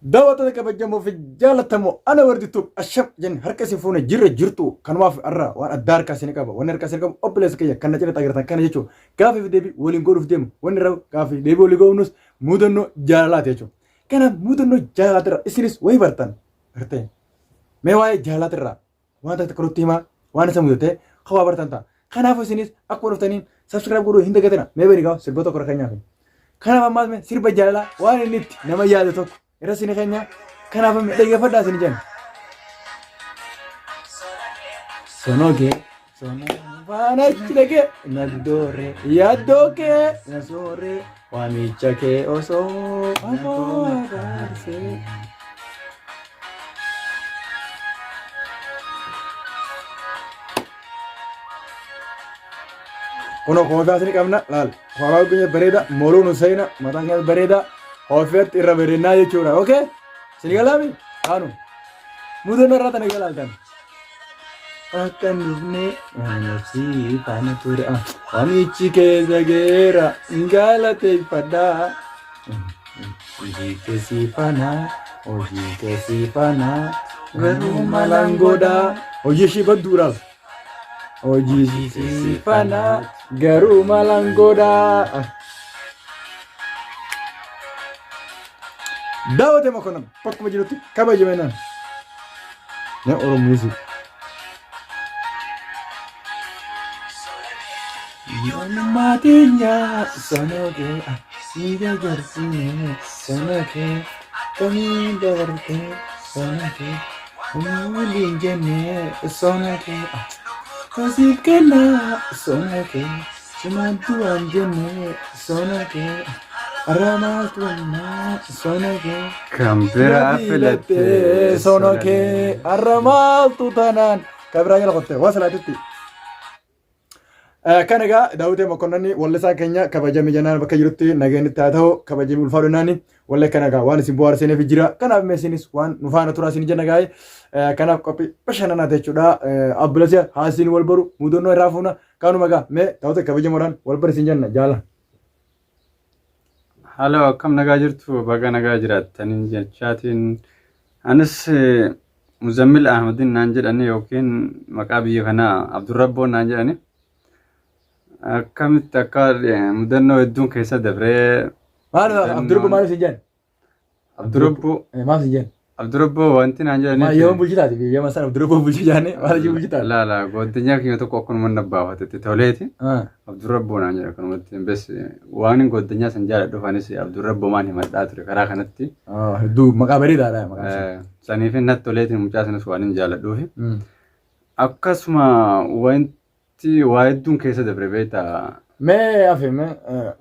Daawwattoota kabajamoo fi jaallatamoo ana wardituuf asham jenne harka isin fuune jirra jirtu kanumaaf har'a waan addaa harkaa isin qaba. Wanni harkaa isin qabu obboleessa kiyya kan na cinatti agartan kana jechuudha. Gaafii fi deebii waliin godhuuf deemu wanni irra gaafii fi deebii waliin godhunus mudannoo jaalalaati jechuudha. Kanaaf mudannoo jaalalaatirra isinis wayii bartan gartee mee waa'ee jaalalaatirraa waan takka tokko nutti himaa waan isa mudate kan waa bartan ta'a. Kanaafuu isinis akkuma dhuftaniin subscribe godhuu hin dagatina. Mee bani gaa sirba tokko rakkanyaafi. Kanaaf ammaas mee sirba jaalalaa waan inni itti nama yaadu tokko irra isin keenya kanaaf mee dhaggeeffadhaa isin jenna. Sonogee faana achi dhaqee na doore yaaddoo kee na soore waamicha kee osoo afoo abaarsee. Kunoo koofii asii qabna laal koofaa keenya bareeda moluu nu seena mataan keenya bareeda koofeetti irra bareednaa jechuudha okee isin galaami kaanu mudannoo irraa tana galaaltan. Akka hin dhufne nafsi faana ture. Waamichi kee dhageera hin galateeffadha. Hojii kee si faana hojii kee si faana garuu malaan godha. Hojii ishii badduudhaaf. Hojii ishii si faana garuu malaan godha. Daawwatee Mokonnon bakkuma jirutti kabajame naan. Ne Oromo music. Yoomummaa teenya sonogee siida garsine sonogee kamii dabartee sonogee waliin jennee sonogee kosiif kennaa sonogee. Simaantu waan jenne sona kee har'a maaltu ammaa sona kee. Kan biraa filattee sona kee har'a maaltu tanaan kan biraa jala kotte waa salaatitti. Kan egaa Daawwitee Mokkonnonni wallisaa keenya kabajame jennaan bakka jirutti nageenyi itti haa ta'u kabajame ulfaadhu naani wallee kana egaa waan isin bohaarsineef jira kanaaf mee isinis waan nu faana turaa isin jenna gaa'ee kanaaf qophii bashannanaa jechuudha abbilasiya haasiin wal baru mudannoo irraa fuuna Kanuma egaa mee ta'uta kabajamoodhaan wal bari isin jenna jaala. Halo akkam nagaa jirtu baga nagaa jiraattaniin jechaatiin anis Muzammil Ahmedin naan jedhani yookiin maqaa biyya kanaa Abdurrabboon naan jedhani akkamitti akka mudannoo hedduun keessa dabree Maal Abdurrabbo maal isin jenna? Abdurrabboo Maal isin jenna? Abdurrabboo wanti naan Maal jedhaniif yeroon bulchitaati biyya yeman sana Abdurrabboo bulchi jaanii maal hojii bulchitaati? laa laa gooddanyaa keenya tokko akkanuma na baafatetti toleeti. Ah. Abdurrabboo naan jedha akkanumatti bes waan hin gooddanyaa san jaaladhuuf anis Abdurrabboo maan himadhaa ture karaa kanatti. Ah, Hedduu maqaa bareedaadha maqaan isaa. Saniif natti toleetiin mucaa sanas waan hin jaaladhuufi. Akkasuma wanti waa hedduun keessa dabre beektaa. Mee hafe mee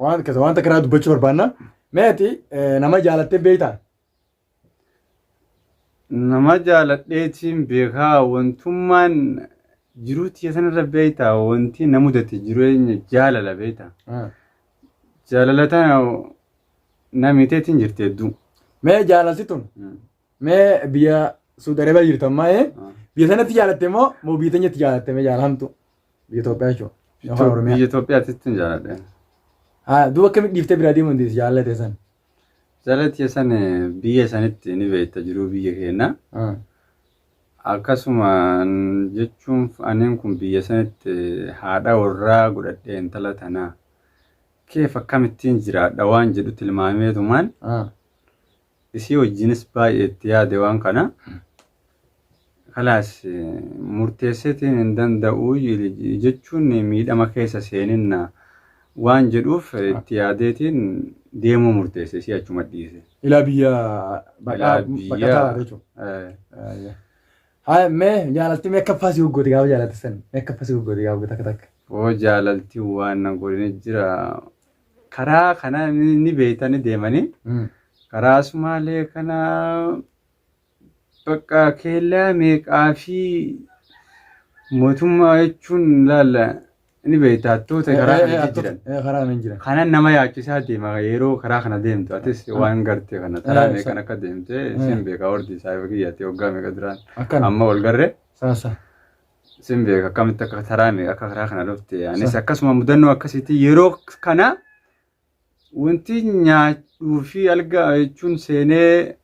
waan keessa waan takka irraa dubbachuu barbaanna. Mee ati nama jaalattee beektaa? Nama jaaladheetiin beekaa wantummaan jiruu tiyya sanarra beektaa wanti na mudate jireenya jaalala beektaa. Jaalala tana na miiteetiin jirti hedduu. Mee jaalalti tun mee biyya Suudi Arabiyaa jirtu ammaa ee biyya sanatti jaalatte moo moo biyya teenyatti jaalatte mee jaalalamtu biyya Itoophiyaa jechuudha. Yookaan Oromiyaa. Biyya Itoophiyaatti hin jaaladhe. Haa duuba akkamitti dhiiftee biraa deemuu dandeessi jaalala san? Jaalala tiyya san biyya sanitti ni beekta jiruu biyya keenya. Akkasuma jechuun aniin kun biyya sanitti haadha warraa godhadhee intala tanaa keef akkamittiin jiraadha waan jedhu tilmaameetumaan isii wajjinis baay'ee itti yaade waan kana. Kalaas murteesseetiin hin danda'u jechuun miidhama keessa seeninna waan jedhuuf itti yaadeetiin deemuu murteesse isii achuma dhiise. Ilaa biyya baqaa Ilaa biyya- baqataa jechuudha. Haa mee jaalalti mee akka faasii goggooti gaafa jaalatte san mee akka faasii goggooti gaafa takka takka. Oo jaalalti waan na godhine jira. Karaa kana ni beektanii deemanii karaa Sumaalee kana Bakka keellaa meeqaa fi mootummaa jechuun laalla ni beekta hattoota karaa kana jijjiiran. Karaa kana jiran. Kanan nama yaachisaa deema yeroo karaa kana deemtu atis waan garte kana taraa meeqan akka deemte sin beeka hordi saayiba kiyyaatti waggaa meeqa duraan Akkana. amma wal garre Saasa. sin beeka akkamitti akka taraa meeqa akka karaa kana dhufte anis akkasuma mudannoo akkasiitti yeroo kana Wanti nyaadhuu fi alga jechuun seenee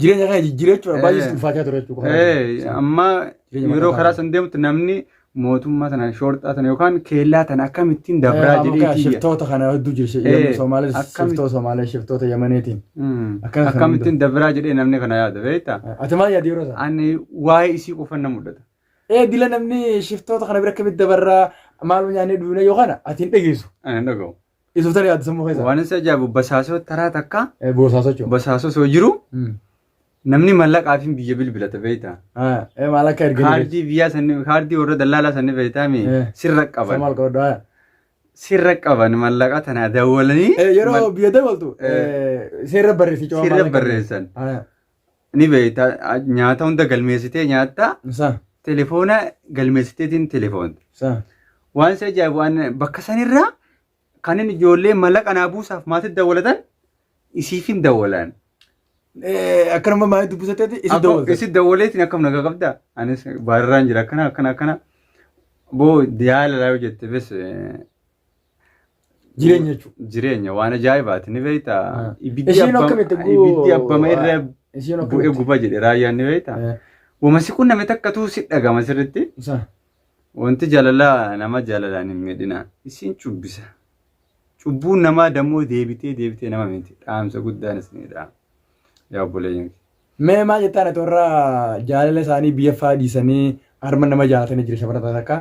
Jireenya kana jijjiiree jechuudha baay'ee sitti ulfaataa ture jechuudha. Amma Jireenya yeroo mataa karaa san deemtu namni mootummaa tana shoorxaa tana yookaan keellaa tana akkamittiin dabraa jedhee itti iyya. Shiftoota kana hedduu jira. Somaalee shiftoota Somaalee shiftoota Yamaniitiin. Akkana kana Akkamittiin dabraa jedhee namni kana yaada beektaa? Ati maal yaadde yeroo sana? Ani waa'ee isii qofa na mudata. Dila namni shiftoota kana bira akkamitti dabarraa maal nyaannee duune yoo kana ati hin dhageessu. Ani hin dhaga'u. Isuuf tana yaaddu sammuu keessa. Waan isa ajaa'ibu basaasoo taraa takka Boosaaso jechuudha. basaasoo osoo jiru namni mallaqaafiin biyya bilbilata beektaa? Maal akka erganii Kaardii biyyaa sanni kaardii warra dallaalaa sanni beektaa mi sirra qaban. maal qabadhu. Sirra qaban mallaqa tana dawwalanii Yeroo biyya dabaltu seerra barreessi. Sirra barreessan. Ni beektaa nyaata hunda galmeessitee nyaatta telefoona galmeessiteetiin telefoonta. Waan isa ajaa'ibu waan bakka sanirraa kan inni ijoollee mallaqa naa buusaaf maatitti dawwalatan isiif hin dawwalan. Akkanuma maatii dubbisateeti isi dawwalta. Isi dawwaleetiin akkam nagaa qabda? Anis baarraan jira akkana akkana akkana. Boo yaala laa yoo jette bes Jireenya jechuudha. Jireenya waan ajaa'ibaati ni beektaa. Ibiddi Ishiin akkamitti ibiddi abbama irra Ishiin bu'ee akkamitti? guba jedhe raayyaan ni beektaa. Wama si qunname takkatu si dhagama sirriitti. Wanti jaalalaa nama jaalalaan hin miidhina. Isin cubbisa. Cubbuun namaa dammoo deebitee deebitee nama miti. Dhaamsa guddaan isinidha. Yaa obboleeyyan. Mee maal jettaan ati warra jaalala isaanii biyya faa dhiisanii harma nama jaalatanii jira shamarran takka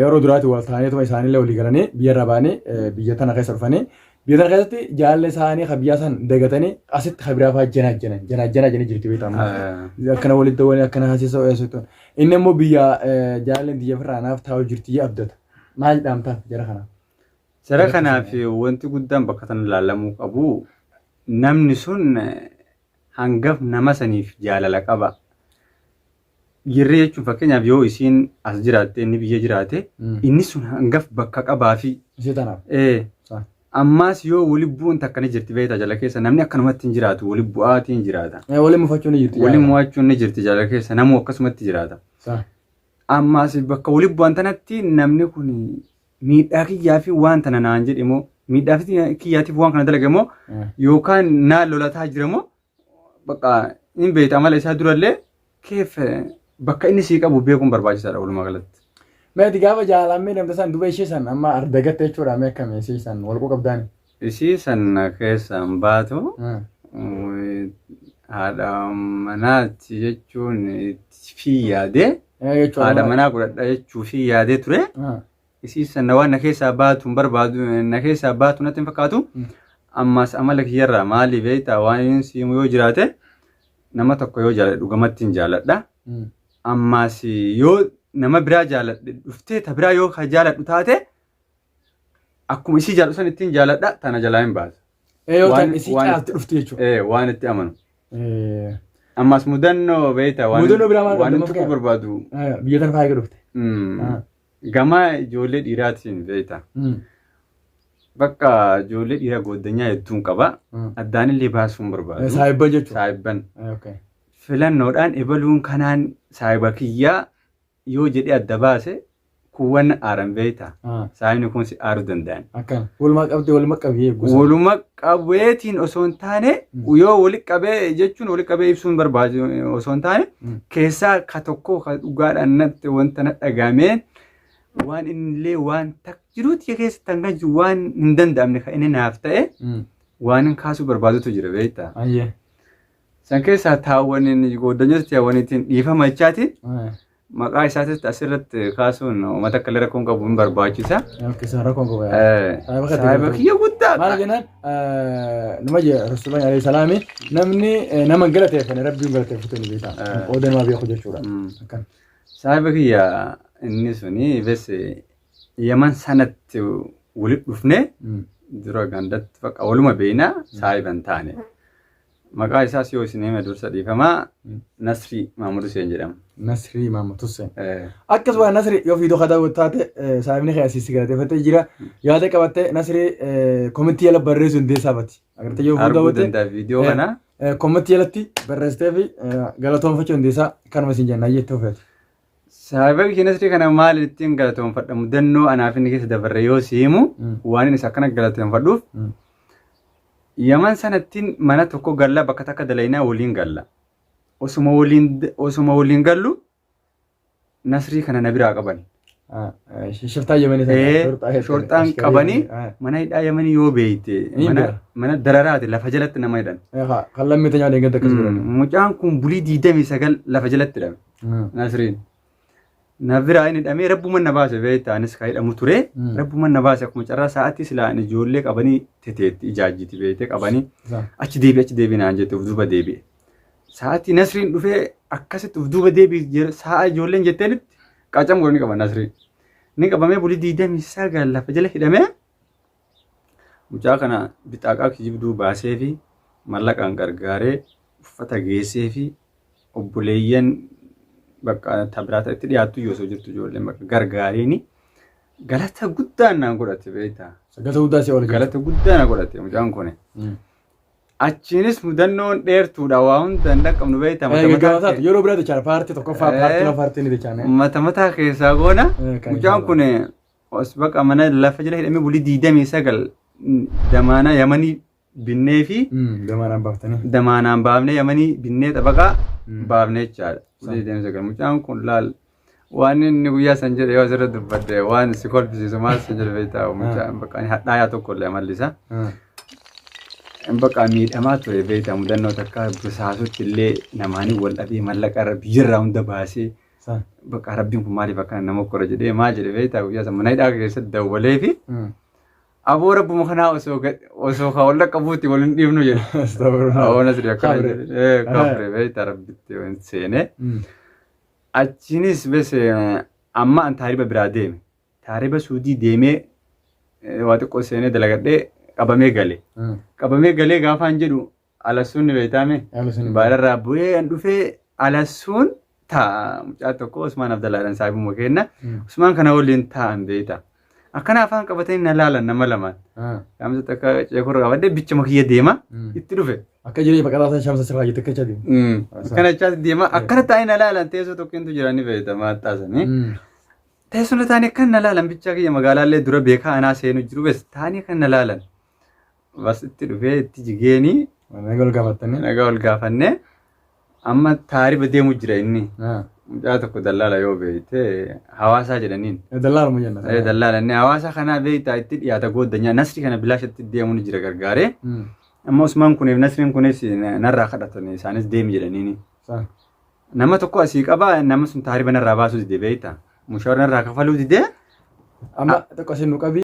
yeroo duraati wal ta'anii isaanillee walii galanii biyya irraa ba'anii biyya tana keessa dhufanii biyya tana keessatti jaalala isaanii kan biyyaa san dagatanii asitti kan biraa faa janaa janan janaa janaa janii jirti beektaa amma. Akkana walitti dawwanii akkana haasisa haasisa inni immoo biyya jaalalli biyya irraa naaf taa'u jirti jee abdata. Maal dhaamtaaf jara kanaaf? Jara kanaaf wanti guddaan bakka tana ilaalamuu qabu namni sun hangaf nama saniif jaalala qaba. Jirree jechuun fakkeenyaaf yoo isiin as jiraatte inni biyya jiraate inni sun hangaf bakka qabaafi. Ishee tanaaf. Ammaas yoo wali bu'uun takka ni jirti beektaa jala keessa namni akkanumatti hin jiraatu wali bu'aatiin jiraata. Waliin mufachuun ni jirti. Wali mo'achuun ni jirti jala keessa namuu akkasumatti jiraata. Ammaas bakka wali bu'an tanatti namni kun miidhaa kiyyaa fi waan tana naan jedhe moo miidhaa fi kiyyaatiif waan kana dalage moo yookaan naa lolataa jira moo bakka hin beekta amala isaa durallee keef bakka inni sii qabu beekuun barbaachisaadha walumaa galatti. Meeti gaafa jaalaan miidhamte san duba ishee san amma ardagatte jechuudha mee akkami ishee san walquu qabdaani. Isii san keessaan baatu haadha manaati jechuun fi yaadee haadha manaa godhadha jechuu fi yaadee ture. Isii sana waan na keessaa baatu hin barbaadu na keessaa baatu natti hin fakkaatu. Ammas amala kiyyarraa maali beektaa waan inni siimu yoo jiraate nama tokko yoo jaaladhe dhugamatti hin jaaladha. Ammas yoo nama biraa jaaladhe dhuftee ta biraa yoo ka jaaladhu taate akkuma isii jaaladhu san ittiin jaaladha tana jalaa hin baasa. Yoo tan isii caalti dhufti jechuudha. Waan itti amanu. Ammas mudannoo beektaa waan Mudannoo biraa maal waan qabda? tuquu barbaadu. Biyya tana faaya dhufte. Gama ijoollee dhiiraatiin beektaa. Bakka ijoollee dhiiraa gooddanyaa hedduun qaba. Addaan illee baasuu hin barbaadu. Saayibban jechuudha. Saayibban. Filannoodhaan ebaluun kanaan saayiba kiyyaa yoo jedhee adda baase kuuwwan aaran beektaa. Saayibni kun si aaruu danda'an. Akkana. Walumaa qabdee waluma qabee gosa. Waluma qabeetiin osoo hin taane yoo wali qabee jechuun wali qabee ibsuun barbaadu osoo hin taane keessaa ka tokko ka dhugaadhaan natti wanta na dhagaameen waan innillee waan takka jiruutti keessatti hanga jiru waan hin danda'amne kan inni naaf ta'e waan hin kaasuu barbaadutu jira beektaa. San keessaa taawwaniin gooddanyoota taawwaniitiin dhiifama jechaatiin maqaa isaatis asirratti kaasuun uummata akka illee rakkoon qabu hin barbaachisa. Isaan rakkoon qabu. Saahiba kiyya guddaa. Maal jennaan numa jee Rasuullaan alayhi salaami namni nama hin galateeffanne rabbiin galateeffatu ni beeka. Qooda namaa beeku jechuudha. Akkan. Saahiba kiyya inni suni bes Yaman sanatti walitti dhufne dura gandatti bakka waluma beekna saahiba hin taane. Maqaa isaas yoo isin hime dursa dhiifamaa Nasrii Maamud Hussein jedhama. Nasrii Maamud Hussein. Akkasuma Nasrii yoo viidiyoo kana daawwattu taate saahibni kee asii si galateeffatee jira. Yaada qabattee Nasrii komentii jala barreessuu hin deessaafati. Agartee yoo viidiyoo Arguu daawwatte danda'a viidiyoo kana. komentii jalatti barreessitee fi galatoonfachuu hin deessaa kanuma isin jenna jettee ofeeti. Saahiba kiyya Nasrii kana maal ittiin galatoonfadha mudannoo anaaf inni keessa dabarre yoo si himu waan inni isa akkana galatoonfadhuuf Yaman sanattiin mana tokko galla bakka takka dalaynaa waliin galla. Osuma waliin osuma waliin gallu Nasrii kana na biraa qaban. Shiftaa Yemanii sana. Ee, shorxaan qabanii mana hidhaa Yemanii yoo beeyte Ni mana beeka. mana dararaati lafa jalatti nama hidhan. Kan lammii teenyaa deeggarta akkas godhani. Mucaan kun bulii 29 lafa jalatti hidhame. Nasriin. Na biraa inni hidhamee rabbuma na baase beekta anis kan hidhamu ture. Rabbuma na baase akkuma carraa sa'aatii silaa ani ijoollee qabanii teteetti ijaajjiti beekte qabanii achi deebi achi deebi naan jette of duuba deebi'e. Sa'aatii Nasriin dhufee akkasitti of duuba deebi sa'a ijoolleen jetteenitti qacam godhanii qaban Nasriin. Inni qabamee bulii 29 lafa jala hidhamee mucaa kana bixaaqaa kijibduu baasee fi mallaqaan gargaaree uffata geessee fi obboleeyyan bakka tabiraata itti dhiyaattu yoo osoo jirtu ijoolleen bakka gargaareeni galata guddaa naan godhate beektaa. Galata guddaa si oole. Galata guddaa na godhate mucaan kuni. Achiinis mudannoon dheertuudha waa hunda hin dhaqqabnu beektaa. Mata mataa Gabaabsaatu yeroo biraa jechaadha paartii tokkoffaa paartii lama paartii ni jechaadha. mata mataa keessaa goona. Kan Mucaan kun os baqa mana lafa jala hidhamee bulii 29 damaanaa Yamanii binnee fi Damaanaan baaftanii. Damaanaan baafnee Yamanii binnee xabaqaa baafnee jechaadha. Bulii 29 mucaan kun laal waan inni guyyaa san jedhe yoo asirra dubbadde waan si kolfisiisu maal si jedhe beektaa mucaan bakka hadhaayaa tokko illee amalli isaa. Bakka miidhamaa ture beektaa mudannoo takka bisaasutti illee namaanii wal dhabee mallaqa irra biyyarraa hunda baasee bakka rabbiin kun maaliif akkana nama kora jedhee maal jedhe beektaa guyyaa san mana hidhaa keessatti dawwalee fi aboo rabbuma kanaa osoo osoo ka wal dhaqqabuutti wal hin dhiifnu jedhe. Aboo Nasri akkana jedhe kafre beektaa rabbitti seenee. Achiinis bes amma an taariba biraa deeme. Taariba Suudii deemee waa xiqqoo seenee dalagadhee qabamee gale. Qabamee galee gaafaan jedhu alassuun ni beektaame. Baararraa bu'ee an dhufee alassuun taa'a mucaa tokko Usmaan Abdallaadhaan saahibuma kenna. Usmaan kana waliin taa'an beekta. Akkana afaan qabatanii na laalan nama lamaan. Shamsa takka ceekurra qabadhee bichuma kiyya deema itti dhufe. Akka jireenya baqataa san shamsa sirraa jette akka jecha deema. Akkana jechaas deema akkana taa'ee na laalan teessoo tokkintu jira ni beekta maaxxaa sanii. Teessoo taa'anii akkan na laalan bichaa kiyya magaalaallee dura beekaa anaa seenu jiru bes taa'anii akkan na laalan. Bas itti dhufee itti jigeenii Nagaa ol gaafattanii. Nagaa ol gaafannee amma taariba deemu jira inni. Mucaa tokko dallaala yoo beekte hawaasaa jedhaniin. Dallaaluma jenna. Dallaala inni hawaasa kanaa beektaa itti dhiyaata gooddanyaa nasri kana bilaashatti deemu ni jira gargaaree. Amma Usmaan kuniif Nasriin kunis narraa kadhatanii isaanis deemi jedhaniini. Nama tokko asii qaba nama sun taariba narraa baasuu dide beektaa. Mushaara narraa kafaluu didee. Amma tokko asiin nu qabi.